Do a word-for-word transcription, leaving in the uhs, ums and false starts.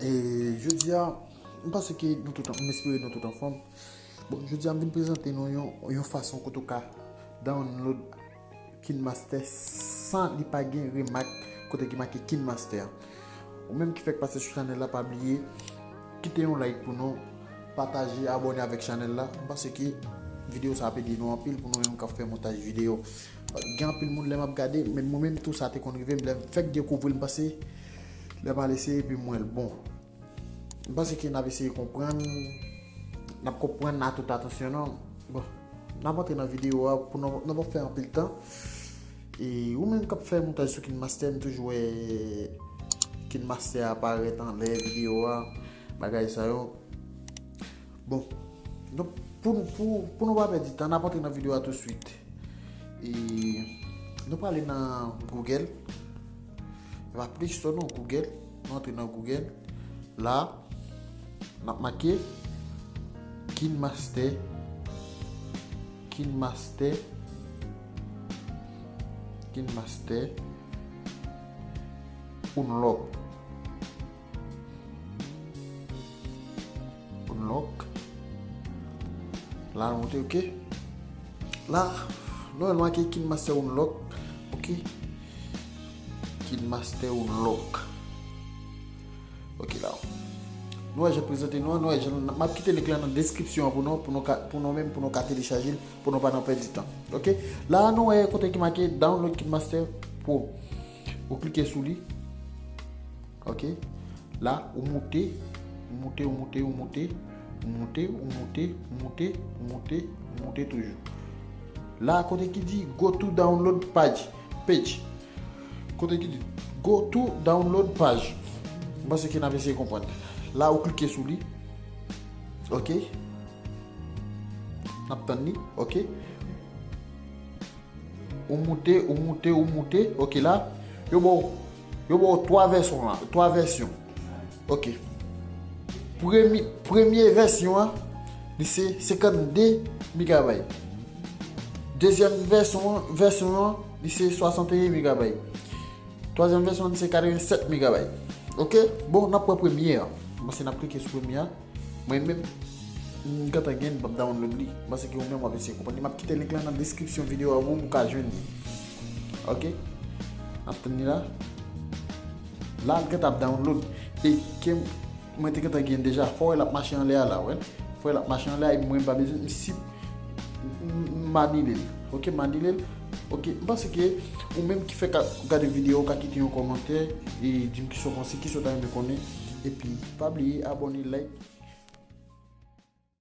E jodi a, m panse ke nou tout an, m espere nou tout anfòm. Bon, jodi a m vin prezante nou yon, yon fason kote w ka download KineMaster san li pa gen remak kote ki make KineMaster. Ou menm ki fèk pase sou chanèl la, pa bliye kite yon like pou nou, pataje, abòne avèk chanèl la. M panse ke videyo sa ap ede nou anpil pou nou menm k ap fè montaj videyo. Gen anpil moun lè m ap gade, men mwen menm tou sa te konn rive m, lè m fèk dekouvri l, m panse lè m al eseye epi m wè l bon. M panse ke n ap eseye konprann, n ap konprann a tout atansyon non. Bon, n ap antre nan videyo a pou nou, nou pa fè anpil tan. E ou menm k ap fè montaj sou KineMaster, m toujou wè KineMaster aparèt anlè videyo a, bagay sa yo. Bon, donk pou, pou, pou nou pa pèdi tan, n ap antre nan videyo a touswit. E nou prale nan Google. E pa Play Store non, Google. Nou antre nan Google. La, n ap make KineMaster. KineMaster. KineMaster. Unlock. Unlock. La, nou monte, ok. La, nou wè l make KineMaster Unlock. Ok. KineMaster Unlock. Ok, la. Nou wè jan l prezante nou an, nou wè jan l, m ap kite link la nan deskripsyon an pou nou, pou nou ka, pou nou menm, pou nou ka telechaje l, pou nou pa nan pèdi tan. Ok? La, nou wè kote ki make Download KineMaster Pro. Ou klike sou li. Ok? La, ou moute, ou moute, ou moute, ou moute, ou moute, ou moute, ou moute, ou moute, ou moute toujou. La, kote ki di Go to Download Page, page. Kote ki di Go to Download Page. M panse ke n ap eseye konprann. La, ou klike sou li. Ok? N ap tann li. Ok? Ou moute, ou moute, ou moute. Ok, la. Yo ba w, yo ba w twa vèsyon la. Twa vèsyon. Ok. Premye, premye vèsyon an, li se senkannde megabay. Dezyèm vèsyon an, vèsyon an, li se swasanteyen megabay. Twazyèm vèsyon an, li se katrevennsèt megabay. Ok? Bon, n ap pran premye an. M panse n ap klike sou premye an. Mwen menm, m gentan gen, m p ap download li. M panse ke ou menm w ap eseye konprann li. M ap kite link la nan deskripsyon videyo a pou ou ka jwenn li. Ok? N ap tann li la. La, l gentan ap download. E ke mwen te gentan gen deja. Fò w wè l ap mache anlè a la, wè. Fò w wè l ap mache anlè a, e mwen pa bezwen, m si m, m, m anile l. Ok, m anile l. Ok, m panse ke ou menm ki fèk ap gade videyo, ou ka kite yon kòmantè e di m kisa w panse, kisa w ta renmen konnen. Epi, pa bliye abòne, like.